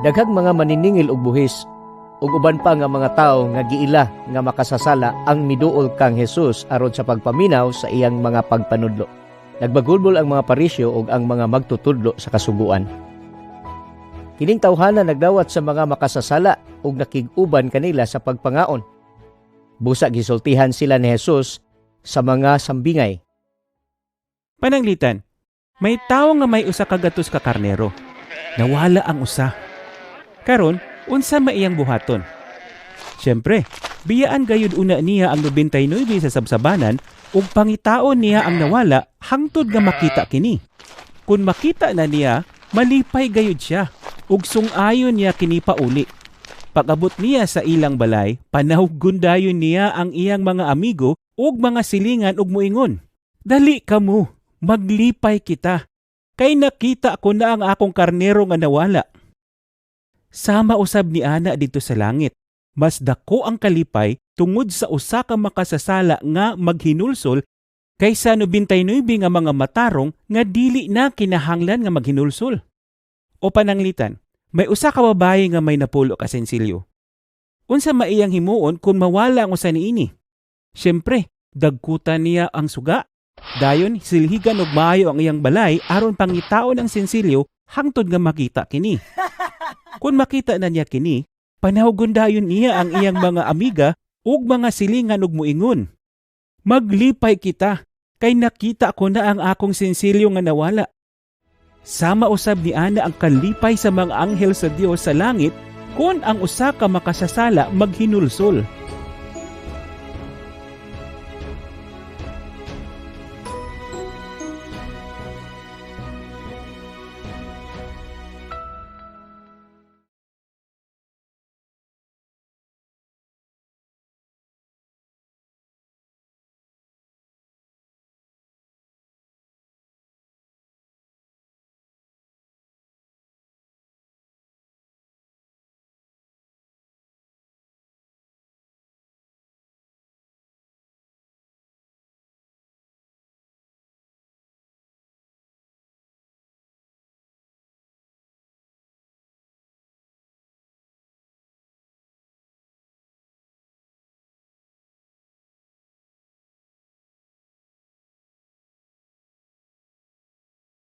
Daghang mga maniningil og buhis ug uban pa nga mga tawo nga giila nga makasasala ang miduol kang Jesus aron sa pagpaminaw sa iyang mga pagpanudlo. Nagbagulbol ang mga Pariseo ug ang mga magtutudlo sa Kasuguan. Kining tawhana nagdawat sa mga makasasala ug nakig-uban kanila sa pagpangaon. Busa gisultihan sila ni Jesus sa mga sambingay. Pananglitan, may tawo nga may 100 ka karnero. Nawala ang usa. Karon, unsa maiyang buhaton? Siyempre, biyaan gayud una niya ang 99 sa sabsabanan ug pangitaon niya ang nawala hangtod nga makita kini. Kung makita na niya, malipay gayud siya ug sung-ayon niya kini pauli. Pag-abot niya sa ilang balay, panawgon dayon niya ang iyang mga amigo ug mga silingan ug muingon, "Dali kamo, maglipay kita. Kay nakita ko na ang akong karnero nga nawala." Sama usab ni ana didto sa langit. Mas dako ang kalipay tungod sa usa ka makasasala nga maghinulsol kaysa 99 nga mga matarong nga dili na kinahanglan nga maghinulsol. O pananglitan, may usa ka babayi nga may 10 ka sensilyo. Unsa maiyang himuon kung mawala ang usa niini? Siyempre, dagkutan niya ang suga. Dayon silhigan og maayo ang iyang balay aron pangitaon ang sensilyo hangtod nga makita kini. Kung makita na niya kini, panawgon dayon niya ang iyang mga amiga ug mga silingan ug muingon, "Maglipay kita kay nakita ko na ang akong sensilyo nga nawala." Sama usab ni ana ang kalipay sa mga anghel sa Dios sa langit kung ang usa ka makasasala maghinulsol.